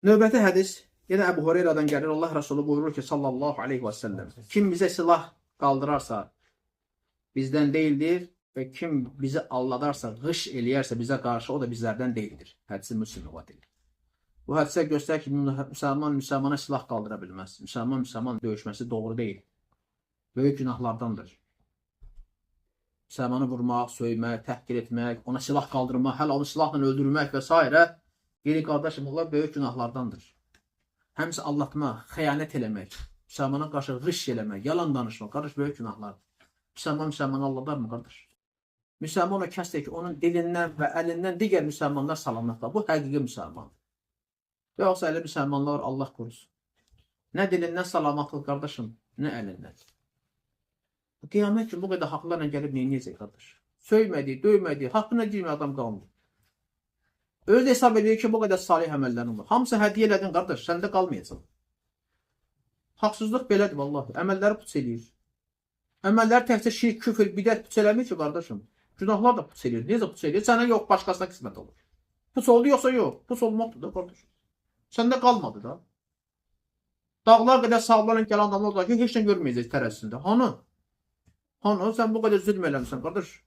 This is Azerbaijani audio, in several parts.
Növbəti hədis yenə Əbu Hureyradan gəlir. Allah Resulü buyurur ki, sallallahu aleyhi və səlləm, kim bizə silah qaldırarsa bizdən deyildir və kim bizi aldadarsa, qış eləyərsə bizə qarşı, o da bizlərdən deyildir. Hədisi Müslim rivayət edir. Bu hədisə göstərir ki, müsəlman müsəlmana silah qaldıra bilməz. Müsəlman müsəlman döyüşməsi doğru deyil. Böyük günahlardandır. Müsəlmanı vurmaq, söymək, təhqir etmək, ona silah qaldırmaq, hələ onu silahla öldürmək və s. Qeyri qardaşım, onlar böyük günahlardandır. Həmçinin aldatmaq, xəyanət eləmək, müsəlmana qarşı qış eləmək, yalan danışmaq, qardaş, böyük günahlardır. Müsəlman müsəlmanı aldadarmı, qardaş? Müsəlman o kəsdir ki, onun dilindən və əlindən digər müsəlmanlar salamatlar. Bu həqiqi müsəlmandır. Yoxsa elə müsəlmanlar, Allah korusun. Nə dilindən salamatlıq, qardaşım, nə əlindən. Qiyamət gün bu qədər haqlarla gəlib nə edəcək, qardaş? Söymədi, döymədi, haqqına girmədi adam qalmır. Özü hesab edir ki, bu qədər salih əməllərin var. Hamısı hədiyyə elədin, qardaş, səndə qalmayacaq. Haqsızlıq belədir vallahi. Əməlləri puç eləyir. Əməlləri təkcə şirk, küfr, bidət puç eləmir ki, qardaşım. Günahlar da puç eləyir. Necə puç eləyir? Sənə yox, başqasına qismət olur. Puç oldu yoxsa yox? Puç olmaqdır da, qardaşım. Səndə qalmadı da. Dağlar qədər savablarla gələn adamlar da ki, heç nə görməyəcək tərəzisində. Hanı? Hanı? Sən bu qədər zülm eləmisən, qardaş.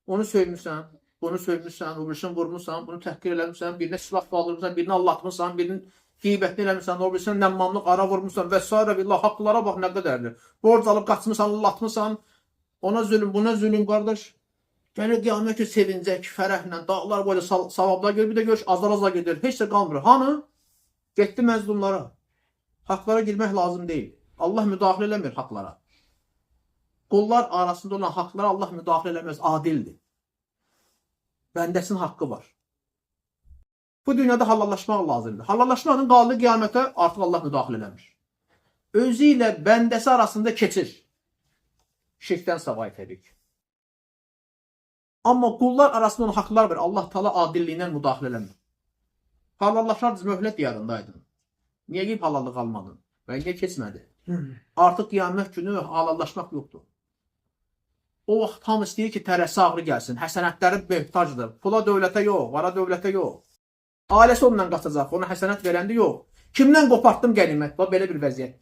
Onu söymüsən, bunu söymüsən, o birisini vurmusan, bunu təhqir eləmisən, birinə silah qaldırmısan, birini aldatmısan, birinin qeybətini eləmisən, o birisinin nəmmamlıq ara vurmusan və s. Billah, haqlara bax nə qədərdir. Borc alıb qaçmısan, aldatmısan, ona zülm, buna zülm, qardaş. Gəlir qiyamət günü sevincək, fərəhlə, dağlar boyda savablar görür, bir də görür, azal-azal gedir. Heç də qalmır. Hanı? Getdi məzlumlara. Haqlara girmək lazım deyil. Allah müdaxilə eləmir haqlara. Qullar arasında olan haqlara Allah müdaxilə eləməz, adildir. Bəndəsinin haqqı var. Bu dünyada halallaşmaq lazımdır. Halallaşmaqın qaldı qiyamətə, artıq Allah müdaxilə eləmir. Özü ilə bəndəsi arasında keçir. Şirkdən savayı təbii ki. Amma qullar arasında olan haqlar var. Allah Taala adilliyindən müdaxilə eləmir. Halallaşardınız, möhlət diyarındaydın. Niyə gəlib halallıq almadın? Və niyə keçmədi? Artıq qiyamət günü halallaşmaq yoxdur. O vaxt hamı istəyir ki, tərəsi ağrı gəlsin. Həsənətləri möhtacdır. Pula, dövlətə yox, vara dövlətə yox. Ailəsi onunla qaçacaq, ona həsənət verəndə yox. Kimdən qopartdım qənimət? Bax, belə bir vəziyyət.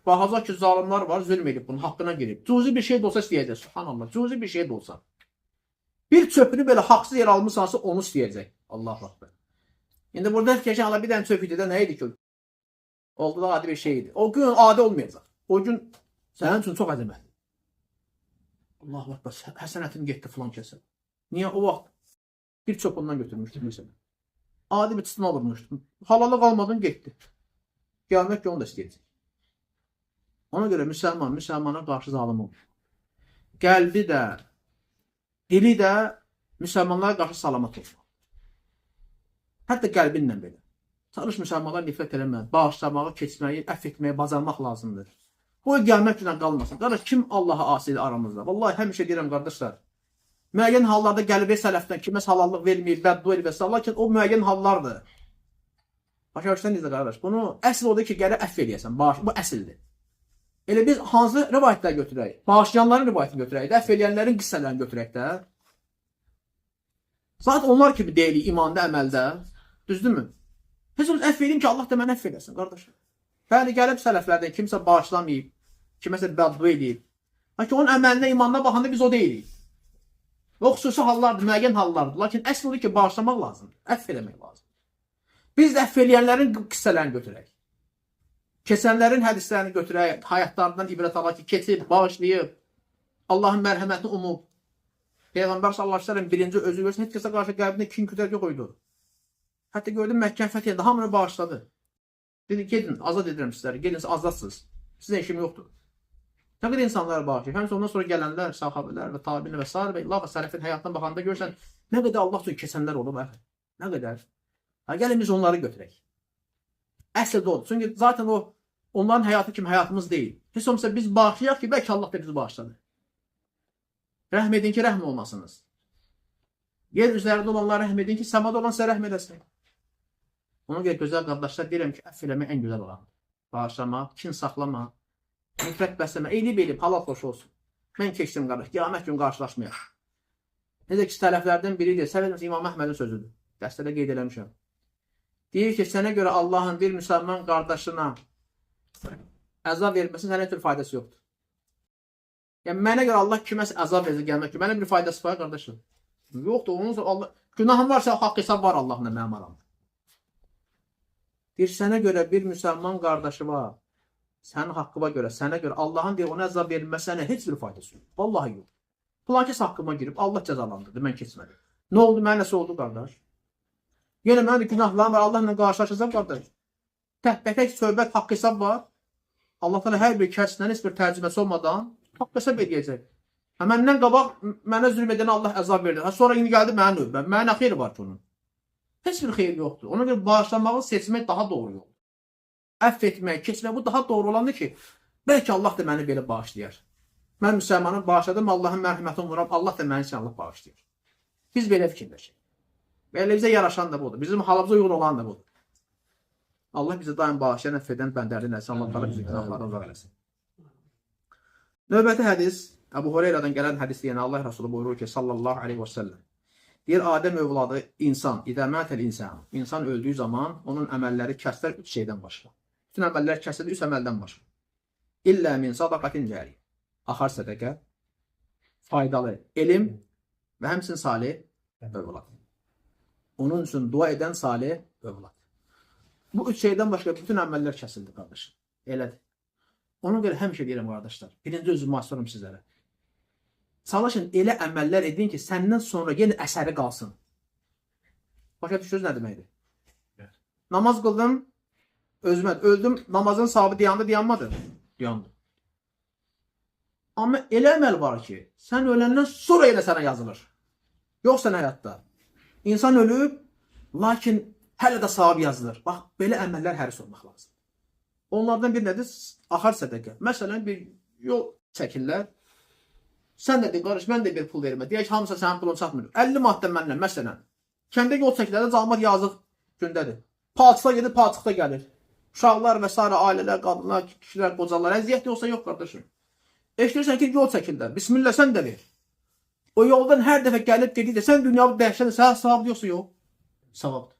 Baxacaq ki, zalimlar var, zülm edib bunun haqqına girib. Cüzi bir şey də olsa istəyəcək, subhanallah. Cüzi bir şey də olsa. Bir çöpünü belə haqsız yer almısansa onu istəyəcək. Allahu akbar. İndi burada keçən hala bir dənə çöp idi də nə idi ki? Oldu da adi bir şey idi. O gün adi olmayacaq. O gün sənin üçün çox əzəmətli. Allahu akbar. Həsənətim getdi filan kəsə. Niyə o vaxt bir çöp ondan götürmüşdüm məsələn. Adi bir çıtma vurmuşdum. Halalıq almadın, getdi. Qiyamət günü onu da istəyəcək. Ona görə müsəlman müsəlmana qarşı zalim olur. Qəlbi də, dili də müsəlmanlara qarşı salamat olmalı. Hətta qəlbinlə belə. Çalış müsəlmanlara nifrət eləmə, bağışlamağı, keçməyi, əfv etməyi bacarmaq lazımdır. Qoy qiyamət günə qalmasın. Qardaş, kim Allaha asidir aramızda? Vallahi həmişə deyirəm, qardaşlar. Müəyyən hallarda qəlbə sələfdən kiməsə halallıq verməyib, bəddua edib və s. Lakin o müəyyən hallardır. Başa düşdün necə, qardaş? Bunu əsl odur ki, gərək əfv eləyəsən. Bağış, bu əsildir. Elə biz hansı rivayətlər götürək? Bağışlayanların rivayətini götürək də, əfv eləyənlərin qissələrini götürək də. Zaten onlar kimi deyilik imanda, əməldə. Düzdürmü? Heç olmasa əfv edeyim ki, Allah da məni əfv eləsin, qardaşım. Bəli, gəlib sələflərdən kimsə bağışlamayıb, kiməsə bəddua eləyib. Lakin onun əməlinə, imanına baxanda biz o deyilik. Və o xüsusi hallardır, müəyyən hallardır. Lakin əsl odur ki, bağışlamaq lazımdır, əfv eləmək lazımdır. Biz də əfv eləyənlərin qissələrini götürək. Keçənlərin hədislərini götürək, həyatlarından ibrət alaq ki, keçib, bağışlayıb, Allahın mərhəmətini umub. Peyğəmbər sallallahu əleyhi və səlləm birinci özü görsün, heç kəsə qarşı qəlbində kin küdər yox idi. Hətta gördüm Məkkə fəth edildi, hamını bağışladı. Dedi, gedin, azad edirəm sizləri, gedin, siz azadsınız. Sizin işim yoxdur. Nə qədər insanlar bağışlayır. Həmçinin ondan sonra gələnlər, sahabələr və tabiinlər və sair və ilah və sələfin həyatına baxanda görürsən, nə qədər Allah üçün keçənlər olub, əxi. Nə qədər. Ha, gəlin biz onları götürək. Əsl də odur. Çünki zaten o onların həyatı kimi həyatımız deyil. Heç olmasa biz bağışlayaq ki, bəlkə Allah da bizi bağışladı. Rəhm edin ki, rəhm olmasınız. Yer üzərində olanlara rəhm edin ki, səmada olan sizə rəhm eləsin. Ona görə gözəl qardaşlar, deyirəm ki, əfv eləmək ən gözəl olandır. Bağışlamaq, kin saxlama, nifrət bəsləmə, elib elib, halal xoş olsun. Mən keçdim qardaş, qiyamət gün qarşılaşmayaq. Necə ki, sələflərdən biri deyir, səhv etməsə İmam Əhmədin sözüdür. Dərsdə qeyd eləmişəm. Deyir ki, sənə görə Allahın bir müsəlman qardaşına əzab verməsinin sənə heç bir faydası yoxdur. Yəni, mənə görə Allah kiməsə əzab versə gəlmək ki, mənə bir faydası var, qardaşım. Yoxdur, onun sonra Allah... Günahım varsa, haqq hesab var Allahla mənim aramda. Deyir, sənə görə bir müsəlman qardaşı var. Sənin haqqıma görə, sənə görə Allahın deyir, ona əzab verilməsi sənə heç bir faydası yox. Vallahi yox. Filankəs haqqıma girib, Allah cəzalandırdı, mən keçmədim. Nə oldu, mənə nəsə oldu, qardaş? Yenə mənim də günahlarım var, Allahla qarşılaşacağam, qardaş. Təkbətək söhbət, haqq hesab var. Allah təala hər bir kəsdən heç bir tərcüməsi olmadan haqq hesab edəcək. Hə, məndən qabaq mənə zülm edən Allah əzab verdi. Hə, sonra indi gəldi mənə növbə. Mənə nə xeyri var ki onun? Heç bir xeyir yoxdur. Ona görə bağışlamağı seçmək daha doğru yoldur. Əfv etmək, keçmək bu daha doğru olandır ki, bəlkə Allah da məni belə bağışlayar. Mən müsəlmanı bağışladım, Allahın mərhəmətini umuram, Allah da məni üçün Allah bağışlayır. Biz belə fikirləşik. Belə bizə yaraşan da budur. Bizim halımıza uyğun olan da budur. Allah bizə daim bağışlayan, əfv edən bəndərdən eləsin. Allah təala bizi günahlardan uzaq eləsin. Növbəti hədis Əbu Hüreyrədən gələn hədis deyən Allah Rəsulu buyurur ki, sallallahu aleyhi və səlləm. Deyir, Adəm övladı insan, idə mətəl insan. İnsan öldüyü zaman onun əməlləri kəsilər üç şeydən başqa. Bütün əməllər kəsilir üç əməldən başqa. İllə min sadaqatin cəriyə. Axar sədəqə, faydalı elm və həmçinin salih övlad. Onun üçün dua edən salih övlad. Bu üç şeydən başqa bütün əməllər kəsildi, qardaşım. Elədir. Ona görə həmişə deyirəm, qardaşlar. Birinci özümü sorum sizlərə. Çalışın, elə əməllər edin ki, səndən sonra yenə əsəri qalsın. Başa düşürsünüz nə deməkdir? Evet. Namaz qıldım, özümə öldüm, namazın savabı dayandı, dayanmadı. Dayandı. Amma elə əməl var ki, sən öləndən sonra elə sənə yazılır. Yox sən həyatda. İnsan ölüb, lakin hələ də savab yazılır. Bax, belə əməllər həris olmaq lazım. Onlardan bir nədir? Axar sədəqə. Məsələn, bir yol çəkirlər. Sən də de, qardaş, mən də bir pul vermə. Deyək ki, hamısı sənin pulun çatmır. 50 manat da mənlə, məsələn. Kəndə yol çəkilərdə camaat yazıq gündədir. Palçıqda gedir, palçıqda gəlir. Uşaqlar və sairə, ailələr, qadınlar, kişilər, qocalar, əziyyət yoxsa yox, qardaşım. Eşidirsən ki, yol çəkirlər. Bismillah, sən də ver. O yoldan hər dəfə gəlib gedir, sən dünyanı dəhşət, sən savab yoxsa yox? Savabdır.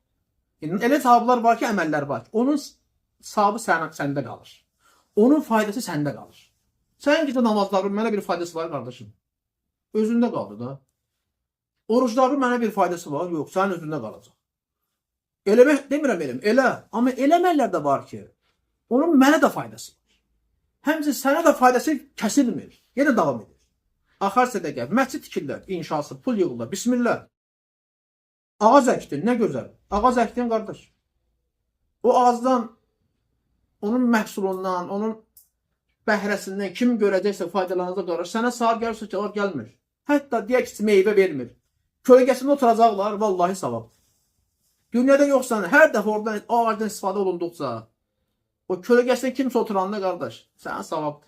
Yəni, elə savablar var ki, əməllər var ki, onun savabı səndə qalır. Onun faydası səndə qalır. Sən gecə namazların mənə bir faydası var, qardaşım. Özündə qaldı da. Orucların mənə bir faydası var? Yox, sənin özündə qalacaq. Eləmək demirəm eləm, elə. Amma elə əməllər də var ki, onun mənə də faydası var. Həmçinin sənə də faydası kəsilmir. Yenə davam edir. Axar sədəqə, məscid tikirlər, inşası, pul yığırlar. Bismillah. Ağac əkdin, nə gözəl. Ağac əkdin, qardaş. O ağacdan, onun məhsulundan, onun bəhrəsindən kim görəcəksə faydalanacaq, qardaş. Sənə savab gəlirsə ki, onlar gəlmir. Hətta deyək ki, meyvə vermir. Kölgəsində oturacaqlar, vallahi savabdır. Dünyada yoxsan, hər dəfə oradan, o ağacdan istifadə olunduqca, o kölgəsində kimsə oturanda, qardaş, sənə savabdır.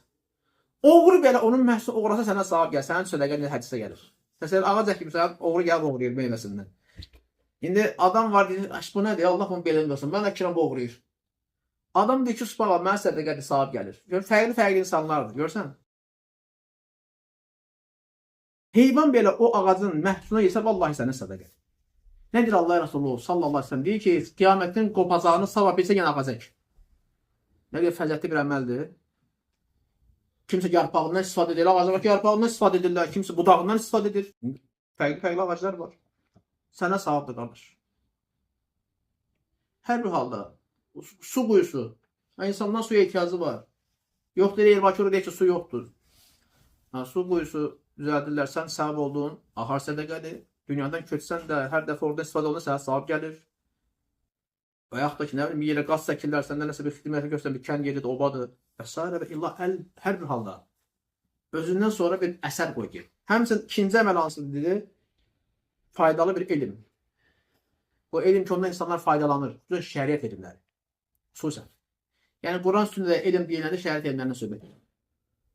Oğru belə onun məhsulu oğrasa sənə savab gəlir, sənin sədəqə hədisə gəlir. Məsələn, ağac əkmişsən, oğru gəlib oğrayır meyvəsindən. İndi adam var, deyir, bu nədir? Allah bunu belə olsun. Mən əkirəm, bu oğrayır. Adam deyir ki, subhanallah, mənə sədəqədir, savab gəlir. Gör, fərqli-fərqli insanlardır, görsən? Heyvan belə o ağacın məhsuluna yesə, vallahi sənə sədəqədir. Nədir Allah Resulü sallallahu aleyhi ve sellem? Deyir ki, qiyamətin qopacağını sabah bilsə yenə ağac ək. Nə qədər fəziyyətli bir əməldir. Kimsə yarpağından istifadə edir, ağaclar var ki, yarpağından istifadə edirlər, kimsə budağından istifadə edir. Fərqli-fərqli ağaclar var. Sənə savabdır, qardaş. Hər bir halda su quyusu. İnsandan suya ehtiyacı var. Yox deyir, Bakı deyir ki, su yoxdur. Ha, su quyusu düzəldirlər, sən səbəb oldun, axar sədəqədir. Dünyadan köçsən də hər dəfə orada istifadə olunsa sənə savab gəlir. Və yaxud da ki, nə bilim, yerə qaz çəkirlər, səndən nəsə bir xidmət görsən, bir kənd yeridir, obadır və s. və illa hər bir halda özündən sonra bir əsər qoy ki. Həmçinin ikinci əməl hansıdır dedi? Faydalı bir elm. Bu elm ki, ondan insanlar faydalanır. Xüsusən şəriət elmləri. Xüsusən. Yəni, Quran üstündə də elm deyiləndə şəriət elmlərindən söhbət edir.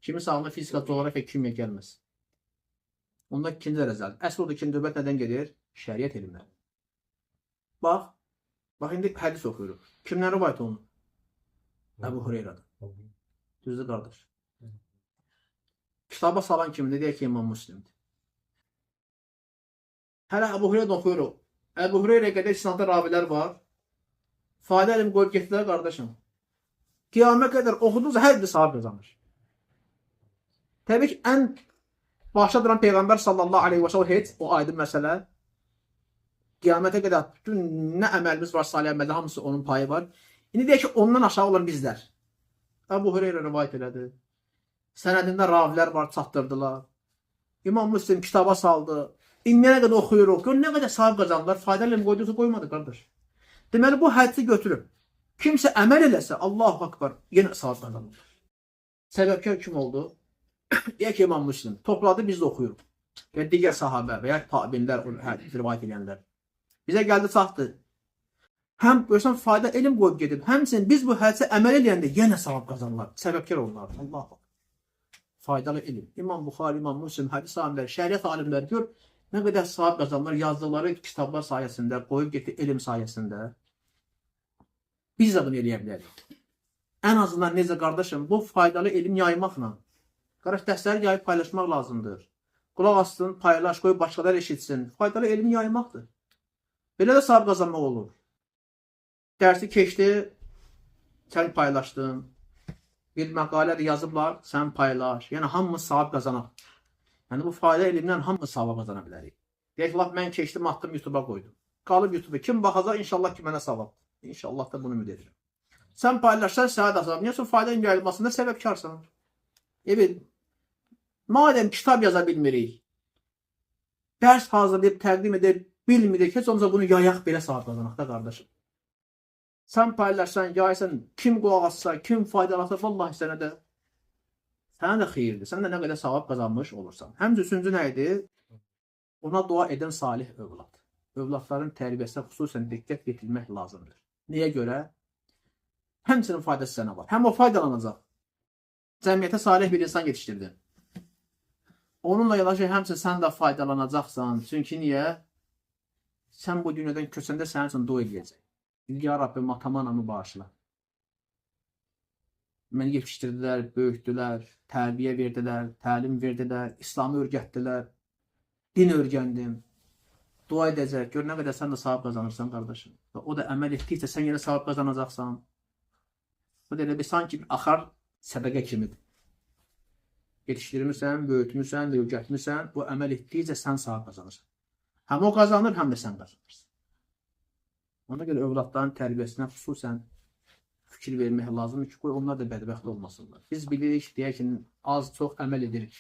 Kimin ağlına fizika, coğrafiya, kimya gəlməz. Onda ikinci dərəcəlidir. Əsl orada ikinci növbət nədən gedir? Şəriət elmləri. Bax, bax indi hədis oxuyuruq. Kimdən rivayət olunur? Əbu Hüreyrədən. Düzdür, qardaş. Kitaba salan kimdir? Deyək ki, İmam Müslimdir. Hələ Əbu Hüreyrədən oxuyuruq. Əbu Hüreyrəyə qədər isnadda ravilər var. Fayda elm qoyub getdilər qardaşım. Qiyamə qədər oxudunuzsa hər bir savab qazanır. Təbii ki, ən başa duran Peyğəmbər sallallahu aleyhi və səlləm heç o aydın məsələ. Qiyamətə qədər bütün nə əməlimiz var, salih əməldə hamısı onun payı var. İndi deyək ki, ondan aşağı olan bizlər. Əbu Hüreyrə rivayət elədi. Sənədində ravilər var, çatdırdılar. İmam Müslim kitaba saldı. İndiyə qədər oxuyuruq. Gör nə qədər savab qazandılar. Faydalı elm qoydursa qoymadı qardaş. Deməli bu hədisi götürüb kimsə əməl eləsə, Allahu Akbar, yenə savab qazanır. Səbəbkar kim oldu? Deyək ki, İmam Müslim topladı, biz də oxuyuruq. Və digər sahabə və ya tabinlər, o hədis rivayət edənlər. Bizə gəldi çatdı. Həm görsən fayda elm qoyub gedib, həmçinin biz bu hədisə əməl eləyəndə yenə savab qazanırlar. Səbəbkar olurlar. Allahu Akbar. Faydalı elm. İmam Buxari, İmam Müslim, hədis alimləri, şəriət alimləri gör nə qədər savab qazanırlar yazdıqları kitablar sayəsində, qoyub getdi elm sayəsində. Biz də bunu eləyə bilərik. Ən azından necə qardaşım, bu faydalı elm yaymaqla. Qardaş, dərsləri yayıb paylaşmaq lazımdır. Qulaq assın, paylaş, qoy başqaları eşitsin. Faydalı elmi yaymaqdır. Belə də savab qazanmaq olur. Dərsi keçdi, sən paylaşdın. Bir məqalə də yazıblar, sən paylaş. Yəni hamımız savab qazanaq. Yəni bu fayda elmdən hamımız savab qazana bilərik. Deyək ki, lap mən keçdim, atdım YouTube-a qoydum. Qalıb YouTube-a. Kim baxacaq, inşallah ki mənə savab. İnşallah da bunu ümid edirəm. Sən paylaşsan, sənə də savab. Niyə sən fayda elm yayılmasında səbəbkarsan? Evet. Madəm kitab yaza bilmirik, dərs hazırlayıb təqdim edə bilmirik, heç olmasa bunu yayaq belə savab qazanaq da qardaşım. Sən paylaşsan, yaysan, kim qulaq assa, kim faydalansa, vallahi sənə də xeyirdir. Sən də nə qədər savab qazanmış olursan. Həmçinin üçüncü nə idi? Ona dua edən salih övlad. Övladların tərbiyəsinə xüsusən diqqət yetirmək lazımdır. Niyə görə? Həmçinin faydası sənə var. Həm o faydalanacaq. Cəmiyyətə salih bir insan yetişdirdin. Onunla yanaşı həmçinin sən də faydalanacaqsan. Çünki niyə? Sən bu dünyadan köçəndə sənin üçün dua eləyəcək. Ya Rabbim, atamı, anamı bağışla. Məni yetişdirdilər, böyütdülər, tərbiyə verdilər, təlim verdilər, İslamı öyrətdilər, din öyrəndim. Dua edəcək. Gör nə qədər sən də savab qazanırsan qardaşım. Və o da əməl etdikcə sən yenə savab qazanacaqsan. Bu da elə bir sanki bir axar sədaqə kimidir. Yetişdirmirsən, böyütmüsən, öyrətmisən, bu əməl etdikcə sən savab qazanırsan. Həm o qazanır, həm də sən qazanırsan. Ona görə övladların tərbiyəsinə xüsusən fikir vermək lazımdır ki, qoy onlar da bədbəxt olmasınlar. Biz bilirik, deyək ki, az çox əməl edirik.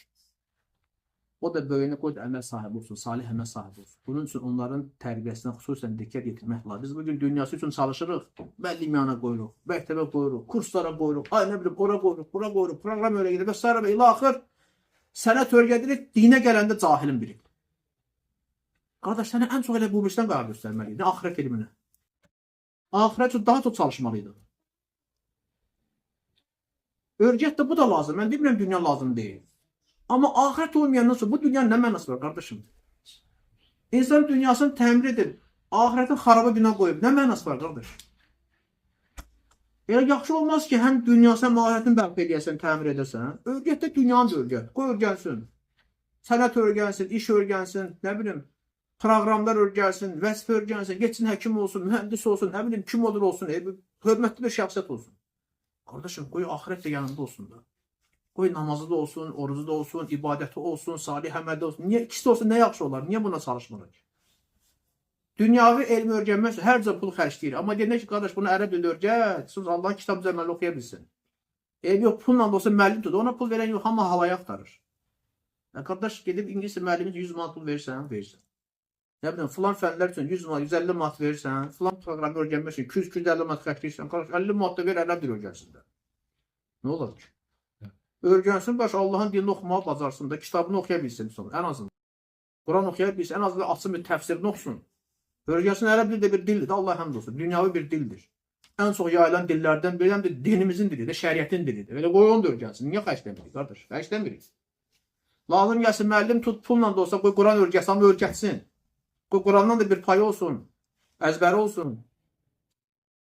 O da böyüyünə qoy da əməl sahibi olsun, salih əməl sahibi olsun. Bunun üçün onların tərbiyəsinə xüsusən diqqət yetirmək lazımdır. Biz bugün dünyası üçün çalışırıq, bəlli imana qoyuruq, məktəbə qoyuruq, kurslara qoyuruq, ay nə bilim, ora qoyuruq, bura qoyuruq, proqram öyrədirik və s. və ilaxır. Sənət öyrədirik, dinə gələndə cahilin biri. Qardaş, sənə ən çox elə bu birisindən qərar göstərməliydin, axirət elminə. Axirət üçün daha çox çalışmalıydın. Örgət də bu da lazım. Mən demirəm dünya lazım deyil. Amma axirət olmayandan sonra bu dünyanın nə mənası var qardaşım? İnsan dünyasını təmir edib, axirətin xaraba günə qoyub, nə mənası var qardaş? Elə yaxşı olmaz ki, həm dünyası, həm axirətini bərpa eləyəsən, təmir edəsən. Örgət də dünyanı da örgət. Qoy örgənsin. Sənət örgənsin, iş örgənsin, nə bilim, proqramlar örgənsin, vəzifə örgənsin, getsin həkim olsun, mühəndis olsun, nə bilim, kim olur olsun, hörmətli bir şəxsiyyət olsun. Qardaşım, qoy axirət də yanında olsun da. Qoy namazı da olsun, orucu da olsun, ibadəti olsun, salih əməldə olsun. Niyə ikisi olsa nə yaxşı olar? Niyə buna çalışmırıq? Dünyavi elmi öyrənmək üçün hər cür pul xərcləyir. Amma deyəndə ki, qardaş bunu ərəb dilində öyrət, sus Allahın kitabı zəməlli oxuya bilsin. Eybi yox, pulla da olsa müəllim tutur. Ona pul verən yox, hamı havaya axtarır. Ya qardaş gedib ingilis müəllimi 100 manat pul verirsən, verirsən. Nə bilim, filan fənlər üçün 100 manat, 150 manat verirsən, filan proqramı öyrənmək üçün 200-250 manat xərcləyirsən, qardaş 50 manat da ver, ərəb dili öyrənsin də. Nə olar ki? Öyrənsin, baş Allahın dilini oxumağı bacarsın da, kitabını oxuya bilsin sonra, ən azından. Quran oxuya bilsin, ən azından açsın bir təfsirini oxusun. Öyrənsin, ərəb dili də bir dildir, Allah həmd olsun, dünyavi bir dildir. Ən çox yayılan dillərdən biri həm də dinimizin dilidir, şəriətin dilidir. Elə qoy onu da öyrənsin. Niyə xərcləmirik qardaş? Xərcləmirik. Lazım gəlsin müəllim tut pulla da olsa qoy Quran öyrətsin, amma öyrətsin. Qoy Qurandan da bir payı olsun, əzbəri olsun.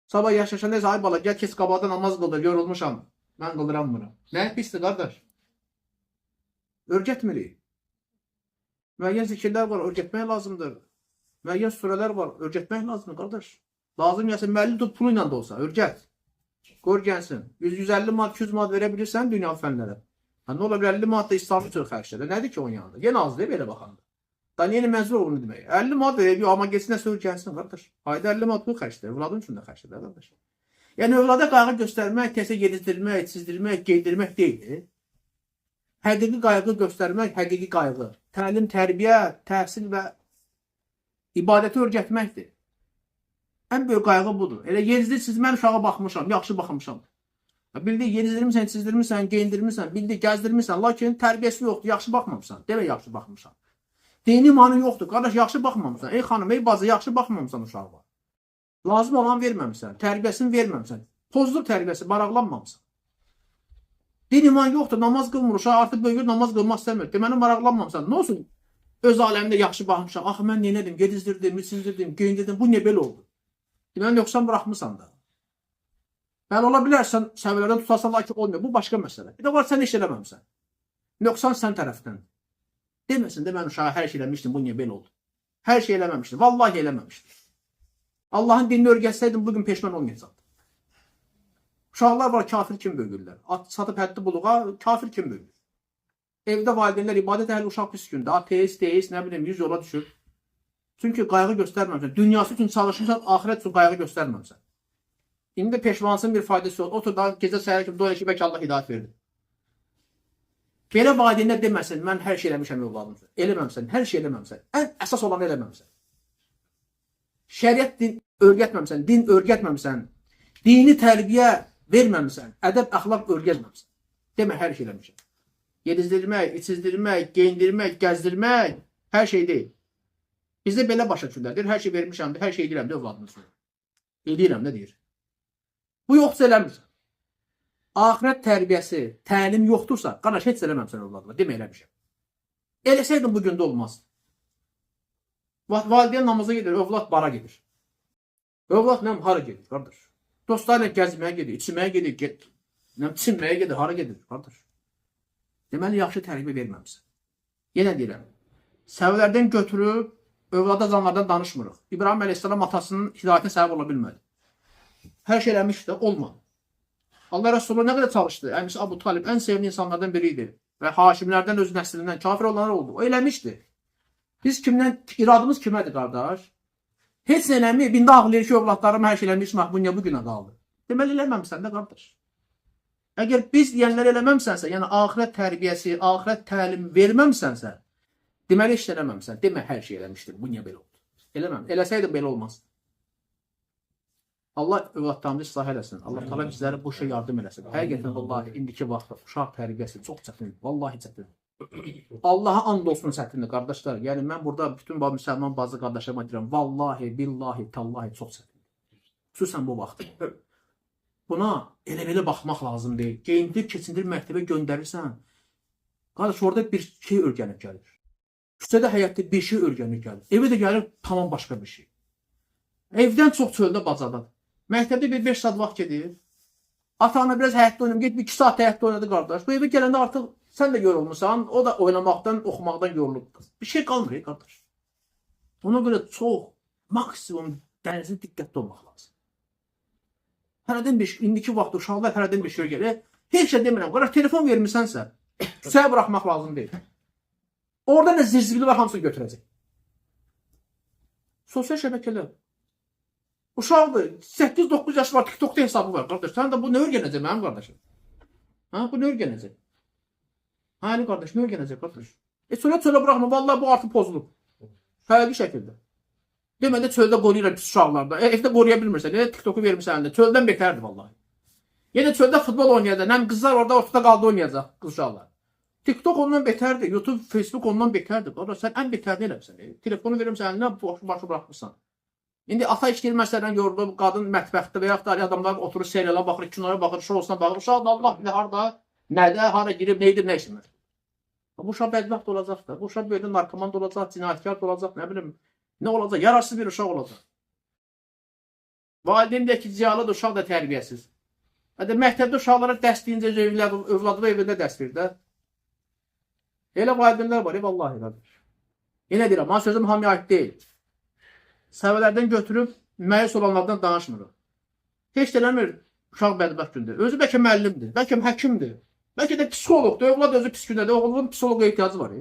Sabah yaşaşanda ay bala gəl keç qabaqda namaz qıldır, yorulmuşam. Mən qıldıramıram. Nə pisdir qardaş? Öyrətmirik. Müəyyən zikirlər var, öyrətmək lazımdır. Müəyyən surələr var, öyrətmək lazımdır qardaş. Lazım gəlsə müəllim tut pulu ilə də olsa, öyrət. Qoy öyrənsin. 100-150 manat, 200 manat verə bilirsən dünyavi fənlərə. Ha, nə ola bilər 50 manat da İslami üçün xərclə. Nədir ki onun yanında? Yenə az deyil belə baxanda. Da niyə məcbur onu demək? 50 manat verib, amma getsin nəsə öyrənsin qardaş. Ayda 50 manat pul xərclə, övladın üçün də xərclə qardaş. Yəni övlada qayğı göstərmək, təkcə yedizdirmək, çizdirmək, geydirmək deyil. Həqiqi qayğı göstərmək, həqiqi qayğı. Təlim, tərbiyə, təhsil və ibadəti öyrətməkdir. Ən böyük qayğı budur. Elə yedizdir, siz mən uşağa baxmışam, yaxşı baxmışam. Bildi, yedizdirmisən, çizdirmisən, geyindirmisən, bildi, gəzdirmisən, lakin tərbiyəsi yoxdur, yaxşı baxmamısan. Demə yaxşı baxmışam. Dini imanı yoxdur. Qardaş, yaxşı baxmamısan. Ey xanım, ey bacı, yaxşı baxmamısan uşağa. Lazım olan verməmisən, tərbiyəsini verməmisən. Pozulub tərbiyəsi, maraqlanmamısan. Din iman yoxdur, namaz qılmır, uşaq artıq böyüyür, namaz qılmaq istəmir. Deməli maraqlanmamısan. Nə olsun? Öz aləmdə yaxşı baxmışam. Axı mən nə etdim? Yedizdirdim, içizdirdim, geyindirdim. Bu niyə belə oldu? Deməli yoxsan buraxmısan da. Bəli, ola bilər sən səviyyələrdən tutarsan, lakin olmuyor. Bu başqa məsələ. Bir də var sən heç eləməmisən. Nöqsan sən tərəfdən. Deməsin də mən uşağa hər şey eləmişdim, bu niyə belə oldu? Hər şey eləməmişdim. Vallahi eləməmişdim. Allahın dinini öyrətsəydim bugün peşman olmayacaqdım. Uşaqlar var kafir kim böyüyürlər. At satıb həddi buluğa kafir kim böyüyür. Evdə valideynlər ibadət əhli uşaq pis gündə. Ateist, deist, nə bilim 100 yola düşür. Çünki qayğı göstərməmisən. Dünyası üçün çalışırsan, axirət üçün qayğı göstərməmisən. İndi peşmansın bir faydası yox. Otur da gecə səhər kimi dua ki, bəlkə Allah hidayət verdi. Belə valideynlər deməsin, mən hər şey eləmişəm övladım üçün. Eləməmisən, hər şey eləməmisən. Ən əsas olanı eləməmisən. Şəriət din öyrətməmisən, din öyrətməmisən, dini tərbiyə verməmisən, ədəb əxlaq öyrətməmisən. Demə hər şey eləmişəm. Yedizdirmək, içizdirmək, geyindirmək, gəzdirmək hər şey deyil. Bizdə belə başa düşürlər. Deyir, hər şey vermişəm, hər şey edirəm də övladım üçün. Edirəm də deyir. Bu yoxsa eləmirsən. Axirət tərbiyəsi, təlim yoxdursa, qardaş heç eləməmsən övladıma. Demə eləmişəm. Eləsəydin bu gündə olmazdı. Valideyn namaza gedir, övlad bara gedir. Övlad nə hara gedir, qardaş? Dostlarla gəzməyə gedir, içməyə gedir, get, nə çimməyə gedir, hara gedir, qardaş? Deməli yaxşı tərbiyə verməmisən. Yenə deyirəm, səvələrdən götürüb övlada canlardan danışmırıq. İbrahim əleyhissalam atasının hidayətinə səbəb ola bilmədi. Hər şey eləmişdi, olmadı. Allah Resulü nə qədər çalışdı? Əmisi Abu Talib ən sevimli insanlardan biri idi. Və Haşimlərdən öz nəslindən kafir olanlar oldu. O eləmişdi. Biz kimdən, iradımız kimədir qardaş? Heç nə eləməyib, indi ağlayır ki, övladlarım hər şey eləmiş, bu niyə bu günə qaldı? Deməli eləməmsən də qardaş. Əgər biz deyənləri eləməmsənsə, yəni axirət tərbiyəsi, axirət təlimi verməmsənsə, deməli heç eləməmsən. Demə hər şey eləmişdim, bu niyə belə oldu? Eləməm. Eləsəydim belə olmazdı. Allah övladlarımızı islah eləsin. Allah Taala bizlərə bu işə yardım eləsin. Həqiqətən vallahi indiki vaxtda uşaq tərbiyəsi çox çətindir. Vallahi çətindir. Allaha and olsun çətindir qardaşlar. Yəni mən burada bütün müsəlman bazı qardaşlarıma deyirəm, vallahi, billahi, tallahi çox çətindir. Xüsusən bu vaxt. Buna elə belə baxmaq lazım deyil. Geyindir, keçindir, məktəbə göndərirsən. Qardaş orada bir şey öyrənib gəlir. Küçədə, həyatda bir şey öyrənib gəlir. Evə də gəlir tamam başqa bir şey. Evdən çox çöldə, bacadadır. Məktəbdə bir 5 saat vaxt gedir. Ata-ana biraz həyətdə oynayım, get bir 2 saat həyətdə oynadı qardaş. Bu evə gələndə artıq sən də yorulmusan, o da oynamaqdan, oxumaqdan yorulub. Bir şey qalmır qardaş. Ona görə çox maksimum dərəcədə diqqətli olmaq lazım. Hərədən bir indiki vaxtda uşaqlar hərədən bir şey gəlir. Heç şey demirəm. Qardaş telefon vermisənsə, küçəyə buraxmaq lazım deyil. Orada nə zirzibili var, hamısını götürəcək. Sosial şəbəkələr. Uşaqdır, 8-9 yaşı var, TikTokda hesabı var qardaş. Sən də bu nə öyrənəcək mənim qardaşım? Ha, bu nə öyrənəcək? Ha, Ali qardaş, nə öyrənəcək qardaş? Çölə çölə buraxma, vallahi bu artıq pozulub. Həqiqi şəkildə. Demə də çöldə qoruyuram pis uşaqlarda. Evdə qoruya bilmirsən, elə TikToku vermirsən əlində. Çöldən betərdir vallahi. Yenə çöldə futbol oynayacaq. Nəm qızlar orada ortada qaldı oynayacaq qız uşaqlar. TikTok ondan betərdir, YouTube, Facebook ondan betərdir. Qardaş, sən ən betərini eləmisən. Telefonu verirəm əlinə, başı buraxmısan. İndi ata işləyir məsələn yorulub, qadın mətbəxdə və yaxud da adamlar oturur seriala baxır, kinoya baxır, şousuna baxır. Uşaq da Allah bilir harda, nədə, hara girib, nə edir, nə işləmir. Bu uşaq bədbəxt olacaq da. Bu uşaq böyüdə narkoman da olacaq, cinayətkar da olacaq, nə bilim, nə olacaq, yararsız bir uşaq olacaq. Valideyn deyir ki, ziyalıdır, uşaq da tərbiyəsiz. Hətta məktəbdə uşaqlara dərs deyincə övladı da evində dərs verir də. Elə valideynlər var, vallahi qardaş. Yenə deyirəm, mən sözüm hamıya aid deyil. Səbəblərdən götürüb məyus olanlardan danışmırıq. Heç də eləmir uşaq bədbəxt gündür. Özü bəlkə müəllimdir, bəlkə həkimdir, bəlkə də psixoloqdur. Övlad özü pis gündədir. Oğlunun psixoloqa ehtiyacı var.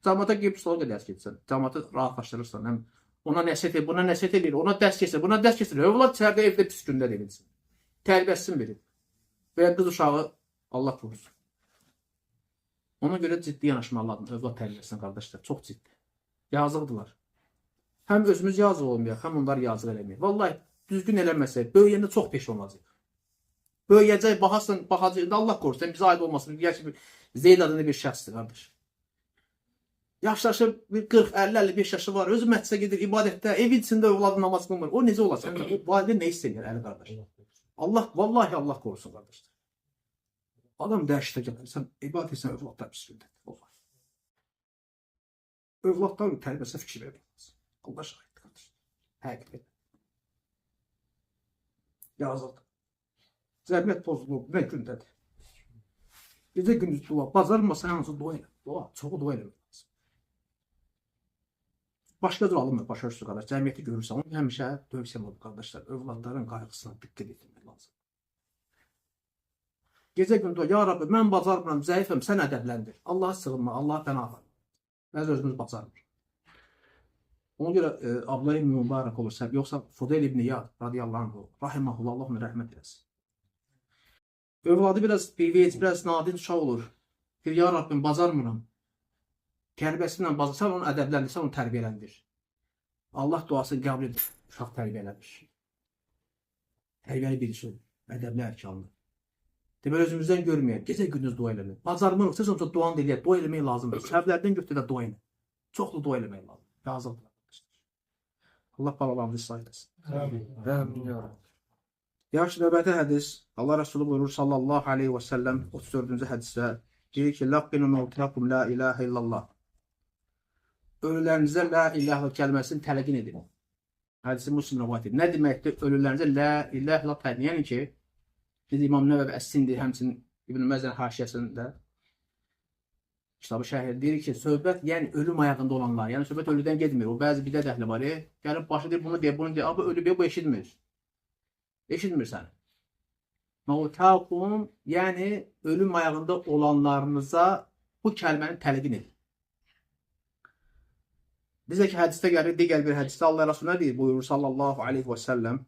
Camaata gedib psixoloq eləyəs getsən. Camaatı rahatlaşdırırsan. Həm ona nəsihət edir, buna nəsihət eləyir, ona dərs keçir, buna dərs keçir. Övlad içəridə evdə pis gündə deyilsin. Tərbiyəsiz biri. Və ya qız uşağı Allah qorusun. Ona görə ciddi yanaşmaq lazımdır övlad tərbiyəsinə qardaşlar. Çox ciddi. Yazıqdırlar. Həm özümüz yazıq olmayaq, həm onlar yazıq eləməyək. Vallahi düzgün eləməsək, böyüyəndə çox peşman olacaq. Böyüyəcək, baxarsan, baxacaq, indi Allah qorusun, bizə aid olmasın. Gerçi bir Zeyd adında bir şəxsdir qardaş. Yaşlaşıb bir 40, 50, 55 yaşı var. Özü məscidə gedir, ibadətdə, evin içində övladı namaz qılmır. O necə olacaq? O valideyn nə hiss edir əli qardaş? Allah, vallahi Allah qorusun qardaşlar. Adam dəhşətə gəlir. Sən ibadət etsən övladlar pis gündədir. Vallahi. Övladların tərbiyəsinə fikir vermək. Allah şahiddir qardaş. Həqiqətən. Yazıqdır. Cəmiyyət pozulub, nə gündədir. Gecə gündüz dua, bacarmasa yalnız dua elə. Dua, çoxu dua eləmək lazım. Başqa cür alınmır, başa düşür qardaş. Cəmiyyəti görürsən, onu həmişə tövsiyəm olub qardaşlar. Övladların qayğısına diqqət etmək lazım. Gecə gündüz dua, ya Rabbi, mən bacarmıram, zəifəm, sən ədəbləndir. Allaha sığınma, Allaha pənah apar. Bəzi özümüz bacarmır. Ona görə Abdullah ibn Mübarək olursa, yoxsa Fudayl ibn İyad radiyallahu anh, rahimehullah, Allah onu rəhmət eləsin. Övladı biraz bivec, biraz nadin uşaq olur. Deyir, ya Rabbim, bacarmıram. Tərbiyəsi ilə bacar, sən onu ədəbləndir, sən onu tərbiyələndir. Allah duasını qəbul edir, uşaq tərbiyələnir. Tərbiyəli birisi olur, ədəbli, ərkanlı. Deməli, özümüzdən görməyək, gecə gündüz dua eləmək. Bacarmırıq, siz olsa duanı da eləyək, dua eləmək lazımdır. Səhvlərdən götür də dua elə. Çoxlu dua eləmək lazımdır. Yazıqdır. Allah balalarımızı ıslah eləsin. Amin. Amin ya Rabbi. Yaxşı, növbəti hədis Allah Rəsulu buyurur sallallahu aleyhi və səlləm 34-cü hədisdə deyir ki, Laqqinu mevtakum la ilahə illallah. Ölülərinizə la ilahə kəlməsini təlqin edin. Hədisi Müslim rivayət edir. Nə deməkdir? Ölülərinizə la ilahə illallah təlqin. Yəni ki, biz İmam Nəvəvi Əs-Sindi, həmçinin İbn Məzən haşiyəsində kitabı şərh deyir ki, söhbət yəni ölüm ayağında olanlar, yəni söhbət ölüdən getmir. O bəzi bidət əhli var, gəlib başı deyir, bunu deyir, bunu deyir. Abi ölüb, bu eşitmir. Eşitmir səni. Mevtakum, yəni ölüm ayağında olanlarınıza bu kəlməni təlqin edin. Bizə ki hədisdə gəlir, digər bir hədisdə Allah Resulü nə deyir? Buyurur sallallahu aleyhi və səlləm.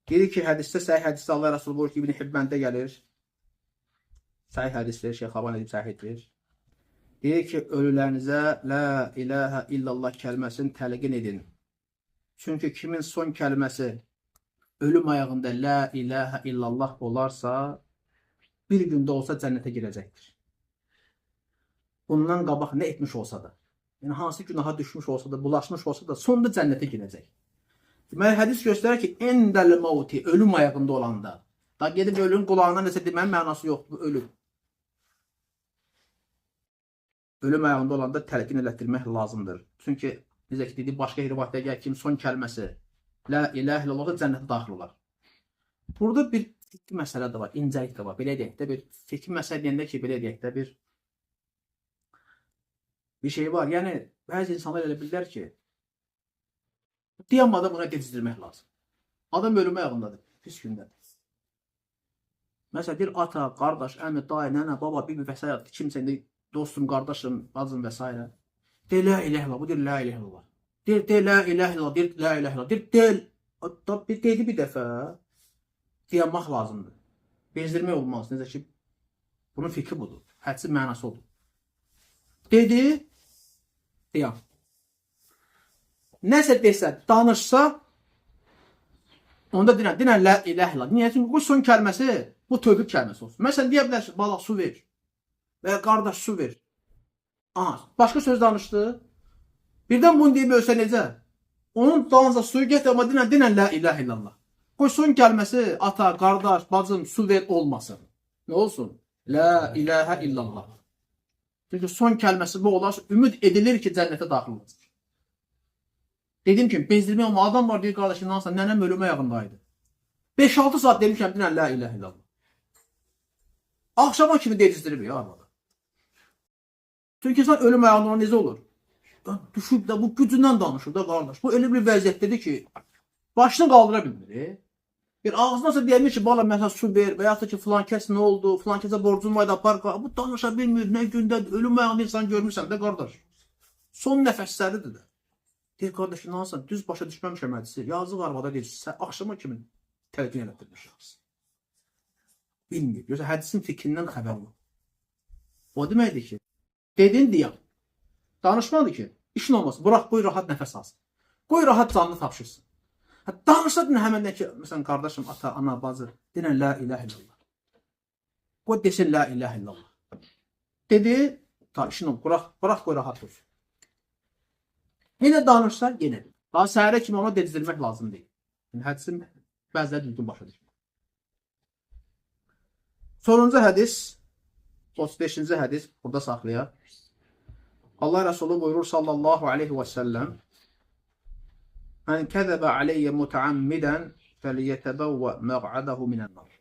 Deyir ki, hədisdə, səhih hədisdə Allah Resulü buyurur ki, İbn Hibbəndə gəlir. Səhih hədisdir, Şeyx Albani edib səhihdir. Deyir ki, ölülərinizə la ilahə illallah kəlməsini təlqin edin. Çünki kimin son kəlməsi ölüm ayağında la ilahə illallah olarsa, bir gündə olsa cənnətə girəcəkdir. Bundan qabaq nə etmiş olsa da, yəni hansı günaha düşmüş olsa da, bulaşmış olsa da, sonda cənnətə girəcək. Deməli, hədis göstərir ki, endəl mevti, ölüm ayağında olanda, da gedib ölünün qulağına nəsə demənin mənası yoxdur, bu ölüm. Ölüm ayağında olanda təlqin elətdirmək lazımdır. Çünki necə ki dedik, başqa rivayətdə gəlir ki, son kəlməsi la ilahə illallah cənnətə daxil olar. Burada bir fikri məsələ də var, incəlik də var. Belə deyək də bir fikri məsələ deyəndə ki, belə deyək də bir şey var. Yəni bəzi insanlar elə bilirlər ki, dayanmadan buna gecikdirmək lazım. Adam ölüm ayağındadır, pis gündədir. Məsələn, bir ata, qardaş, əmi, dayı, nənə, baba, bibi və s. Kimsə indi dostum, qardaşım, bacım və s. Deyir, la ilahe illallah, bu deyir, la ilahe illallah. Deyir, deyir, la ilahe illallah, deyir, la ilahe illallah. Deyir, deyir, bir dedi bir dəfə, dayanmaq lazımdır. Bezdirmək olmaz. Necə ki, bunun fikri budur. Hədisin mənası odur. Dedi, dayan. Nəsə desə, danışsa, onda dinən, dinən la ilahe illallah. Niyə? Çünki bu son kəlməsi, bu tövhid kəlməsi olsun. Məsələn, deyə bilərsin, bala su ver. Və ya qardaş su ver. Aha, başqa söz danışdı. Birdən bunu deyib ölsə necə? Onun dalınca suyu getir, amma dinən, dinən la ilahe illallah. Qoy son kəlməsi ata, qardaş, bacım, su ver olmasın. Nə olsun? La ilahə illallah. Çünki son kəlməsi bu olarsa, ümid edilir ki, cənnətə daxil olacaq. Dedim ki, bezdirmək olma. Adam var, deyir, qardaş, inansan, nənəm ölümə ayağındaydı. 5-6 saat demişəm, dinən la ilahə illallah. Axşama kimi dedizdirib ya arvada. Çünki insan ölüm ayağında olan necə olur? Düşüb də bu gücündən danışır da qardaş. Bu elə bir vəziyyətdədir ki, başını qaldıra bilmir. Bir ağzınasa deyəmir ki, bala məsələn su ver və yaxud da ki, filan kəs nə oldu, filan kəsə borcun var idi, apar. Bu danışa bilmir, nə gündə ölüm ayağında insan görmürsən də qardaş. Son nəfəsləridir də. Deyir, qardaş, inansan, düz başa düşməmişəm hədisi. Yazıq arvada deyir, axşama kimi təlqin elətdirmiş şəxs. Bilmir. Yoxsa hədisin fikrindən xəbər yox. O deməkdir ki, dedin deyəm. Danışmadı ki, işin olmasın. Bırax, qoy rahat nəfəs alsın. Qoy rahat canını tapşırsın. Ha, danışsa dinə həmən ki, məsələn, qardaşım, ata, ana, bacı, dinə la ilahe illallah. Qoy desin la ilahe illallah. Dedi, ta işin olmasın. Bırax, qoy rahat olsun. Yenə danışsa, yenə. Daha səhərə kimi ona dedizdirmək lazım deyil. Yəni, hədisin bəziləri düzgün başa düşmür. Sonuncu hədis, 35-ci hədis, burada saxlayaq. Allah Resulü buyurur sallallahu aleyhi və səlləm, Mən kəzəbə aleyyə mütəammidən fəliyətəbəvvə məq'ədəhu minən-nar.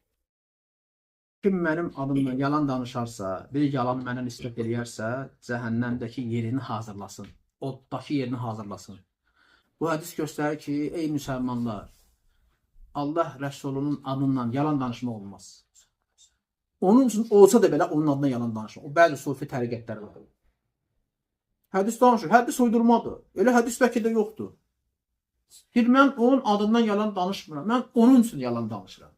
Kim mənim adımdan yalan danışarsa, bir yalan mənə nisbət eləyərsə, cəhənnəmdəki yerini hazırlasın. Oddakı yerini hazırlasın. Bu hədis göstərir ki, ey müsəlmanlar, Allah Rəsulunun adından yalan danışmaq olmaz. Onun üçün olsa da belə onun adından yalan danışmaq. O bəzi sufi təriqətləri var. Hədis danışır. Hədis uydurmadır. Elə hədis bəlkə də yoxdur. Deyir, mən onun adından yalan danışmıram. Mən onun üçün yalan danışıram.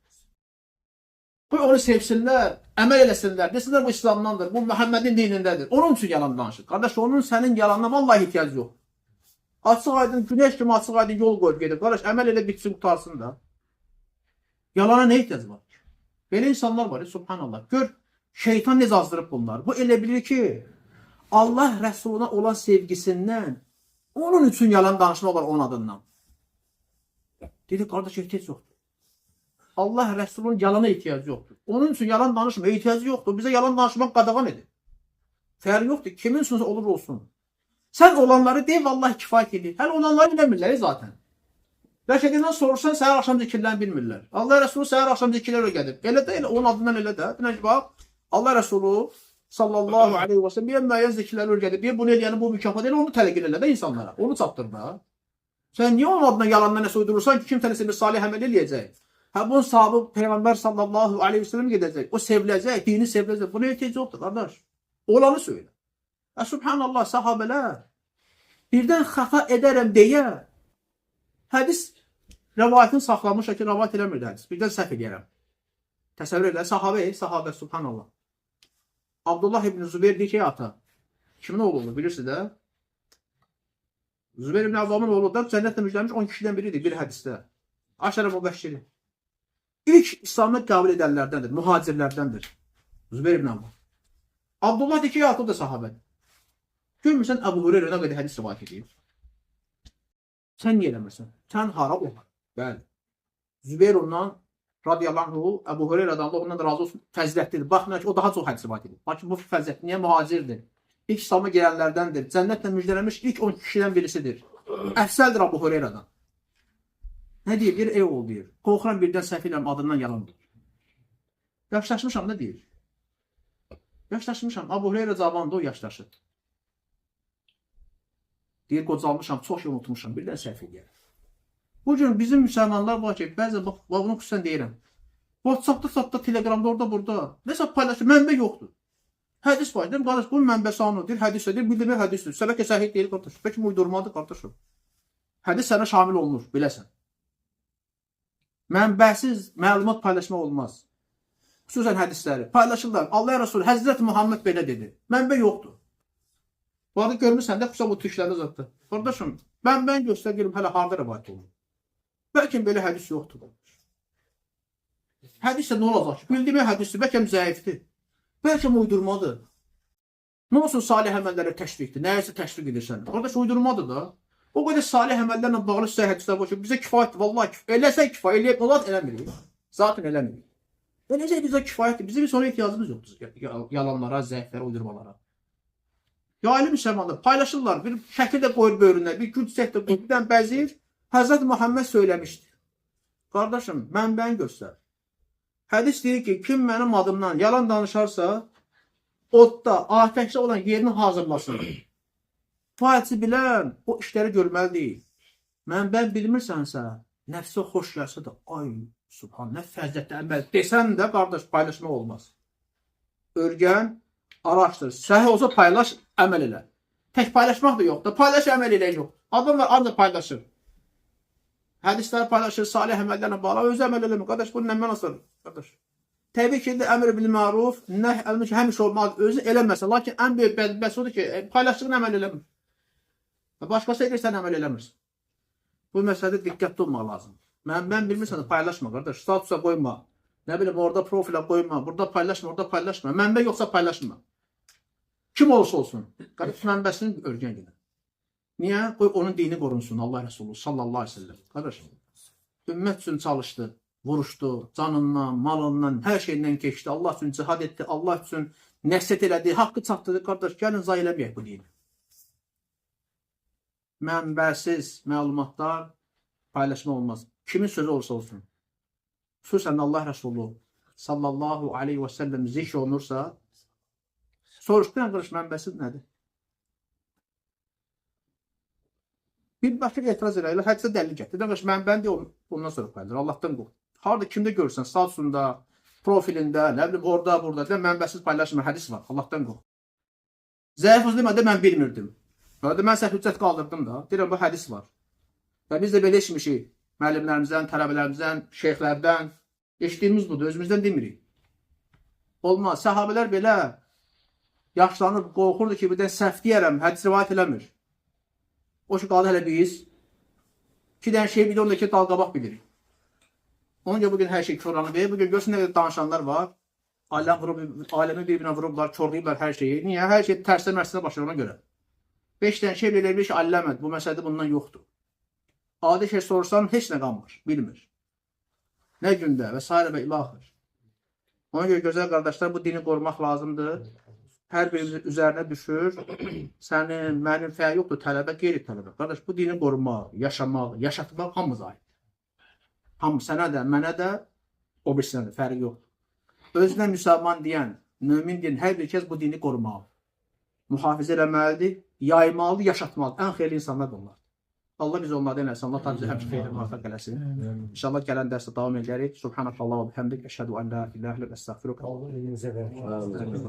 Qoy onu sevsinlər, əməl eləsinlər, desinlər bu İslamdandır, bu Məhəmmədin dinindədir. Onun üçün yalan danışır. Qardaş, onun sənin yalanına vallahi ehtiyac yox. Açıq aydın, günəş kimi açıq aydın yol qoyub gedib. Qardaş, əməl elə bitsin, qurtarsın da. Yalana nə ehtiyac var ki? Belə insanlar var, subhanallah. Gör, şeytan necə azdırıb bunlar. Bu elə bilir ki, Allah Rəsuluna olan sevgisindən onun üçün yalan danışmaq olar onun adından. Dedi, qardaş, ehtiyac yoxdur. Allah Rəsulunun yalana ehtiyacı yoxdur. Onun üçün yalan danışma, ehtiyacı yoxdur. Bizə yalan danışmaq qadağan edir. Fərqi yoxdur. Kimin üçünsə olur olsun. Sən olanları de, vallahi kifayət edir. Hələ olanları eləmirlər zaten. Bəlkə soruşsan səhər axşam zikirlərini bilmirlər. Allah Rəsulu səhər axşam zikirlər öyrədib. Elə də elə onun adından elə də. Deyirlər ki, bax, Allah Rəsulu sallallahu aleyhi və səlləm bir müəyyən zikirləri öyrədib. Bir bunu eləyəni bu mükafat elə onu təlqin elə də insanlara. Onu çatdır da. Sən niyə onun adına yalandan nəsə uydurursan ki, kim sənə bir salih əməl eləyəcək? Hə bunun sahibi Peyğəmbər sallallahu aleyhi və səlləm gedəcək. O seviləcək, dini seviləcək. Buna ehtiyac yoxdur qardaş. Olanı söylə. Ə, subhanallah, sahabələr birdən xəta edərəm deyə hədis rəvayətini saxlamışlar ki, rəvayət eləmirdi hədis. Birdən səhv eləyərəm. Təsəvvür elə, sahabə, sahabə, subhanallah. Abdullah ibn Zübeyir deyir ki, ata, kimin oğludur bilirsiniz də? Zübeyir ibn Avvamın oğlu da cənnətlə müjdələnmiş 10 kişidən biridir bir hədisdə. Aşərə mübəşşiri. İlk İslamı qəbul edənlərdəndir, mühacirlərdəndir. Zübeyir ibn Avvam. Abdullah deyir ki, ata, o da sahabədir. Görmürsən Əbu Hüreyrə nə qədər hədis rivayət edir? Sən niyə eləmirsən? Sən hara o? Bəli. Zübeyir ondan radiyallahu anhu, Əbu Hüreyrədən Allah ondan da razı olsun, fəzilətlidir. Baxmayaraq ki, o daha çox hədis rivayət edir. Lakin bu fəzilət niyə mühacirdir? İlk İslam'a girənlərdəndir. Cənnətlə müjdələnmiş ilk 10 kişidən birisidir. Əfsəldir Əbu Hüreyrədən. Nə deyir? Deyir, ey oğul deyir. Qorxuram birdən səhv eləyəm, adından yalan deyir. Yaşlaşmışam da deyir. Yaşlaşmışam. Əbu Hüreyrə cavandı, o yaşlaşır. Deyir, qocalmışam, çox şey unutmuşam, birdən səhv eləyərəm. Bu gün bizim müsəlmanlar var ki, bəzən bax, bunu xüsusən deyirəm. WhatsApp-da, çatda, Telegramda, orada, burada. Nəsə paylaşır, mənbə yoxdur. Hədis var. Deyirəm, qardaş, bunun mənbəsi hanı? Deyir, hədis deyir, bildirmə hədisdir. Bəlkə səhih deyil, qardaş. Bəlkə uydurmadır, qardaşım. Hədis sənə şamil olunur, biləsən. Mənbəsiz məlumat paylaşmaq olmaz. Xüsusən hədisləri. Paylaşırlar. Allah Rəsulü, Həzrət Muhammed belə dedi. Mənbə yoxdur. Bu arada görmüsən də, xüsusən bu türklərdə zətdə. Qardaşım, mən göstər görüm hələ harda rəvayət olunur. Bəlkə belə hədis yoxdur. Qardaş. Hədis də nə olacaq ki? Bildiyim hədisdir, bəlkə zəifdir. Bəlkə uydurmadır. Nə olsun salih əməllərə təşviqdir, nəyəsə təşviq edirsən. Qardaş, uydurmadır da. O qədər salih əməllərlə bağlı sizə hədislər var ki, bizə kifayətdir, vallahi kifayət. Eləsək kifayət, eləyək, onlar eləmirik. Zaten eləmirik. Eləcək bizə kifayətdir. Bizim heç ona ehtiyacımız yoxdur. Yalanlara, zəiflərə, uydurmalara. Yaylı müsəlmanlar paylaşırlar, bir şəkil də qoyur böyrünə, bir gül çiçək də qoyur, birdən bəzir. Həzrət Muhammed söyləmişdi. Qardaşım, mənbəni göstər. Hədis deyir ki, kim mənim adımdan yalan danışarsa, odda, atəşdə olan yerini hazırlasın. Bu hədisi bilən o işləri görməli deyil. Mənbə bilmirsənsə, nəfsə xoş gəlsə də, ay, subhan, nə fəziyyətli əməl desən də, qardaş, paylaşmaq olmaz. Örgən, araşdır. Səhih olsa paylaş, əməl elə. Tək paylaşmaq da yoxdur. Paylaş, əməl elə yox. Adam var, ancaq paylaşır. Hədisləri paylaşır, salih əməllərlə bağlı, özü əməl eləmir. Qardaş, bunu nə mənası var? Qardaş. Təbii ki, əmr bil məruf, nəhy ənil münkər həmişə olmalıdır. Özü eləməsə, lakin ən böyük bədbəxt odur ki, paylaşdığın əməl eləmir. Və başqası edir, sən əməl eləmirsən. Bu məsələdə diqqətli olmaq lazımdır. Mən bilmirsən də paylaşma qardaş, statusa qoyma. Nə bilim orada profilə qoyma, burada paylaşma, orada paylaşma. Mənbə yoxsa paylaşma. Kim olursa olsun. Qardaş mənbəsini örgən gedin. Niyə? Qoy onun dini qorunsun Allah Resulü sallallahu aleyhi ve sellem. Qardaş, ümmət üçün çalışdı, vuruşdu, canından, malından, hər şeyindən keçdi. Allah üçün cihad etdi, Allah üçün nəsihət elədi, haqqı çatdırdı. Qardaş, gəlin zayi eləməyək bu dini. Mənbəsiz məlumatlar paylaşma olmaz. Kimin sözü olursa olsun. Xüsusən Allah Resulü sallallahu aleyhi və səlləm zikr olunursa, soruşduran qardaş mənbəsi nədir? Bir başqa etiraz eləyirlər, hədisə dəlil gətir. Qardaş mənbəni deyə ondan sonra paylaşır. Allahdan qorx. Harda kimdə görürsən, statusunda, profilində, nə bilim orada, burada, də mənbəsiz paylaşma hədis var. Allahdan qorx. Zəif olsun demədə mən bilmirdim. Və mən səhv hüccət qaldırdım da. Deyirəm bu hədis var. Və biz də belə eşitmişik müəllimlərimizdən, tələbələrimizdən, şeyxlərdən. Eşitdiyimiz budur, özümüzdən demirik. Olmaz. Səhabələr belə yaşlanıb qorxurdu ki, birdən səhv deyərəm, hədis rivayət eləmir. O ki qaldı hələ biz. İki dənə şey bilir, onu da ki dal qabaq bilirik. Ona görə bugün hər şey korlanıb. Bugün görsün nə qədər danışanlar var. Aləm vurub, aləmi bir-birinə vurublar, korlayıblar hər şeyi. Niyə? Hər şey tərsinə mərsinə başlayır ona görə. 5 dənə şey belə bilir ki, alləməd. Bu məsələdə bundan yoxdur. Adi şey soruşsan heç nə qalmır, bilmir. Nə gündə və sairə və ilaxır. Ona görə gözəl qardaşlar, bu dini qorumaq lazımdır. Hər birimizin üzərinə düşür. Sənin, mənim fərqi yoxdur, tələbə, qeyri-tələbə. Qardaş, bu dini qorumaq, yaşamaq, yaşatmaq hamımıza aiddir. Hamı sənə də, mənə də, o birisinə də fərqi yoxdur. Özünə müsəlman deyən, mömin deyən hər bir kəs bu dini qorumalı. Mühafizə eləməlidir, yaymalıdır, yaşatmalıdır. Ən xeyirli insanlar bunlar. Allah biz onlardan eləsin. Allah tabi bizi həmişə xeyirli müvəffəq eləsin. İnşallah gələn dərsdə davam edərik. Subhanakallah və bihamdik. Əşhədu ən la ilahe illə əstəğfiruka. Allah elinize versin.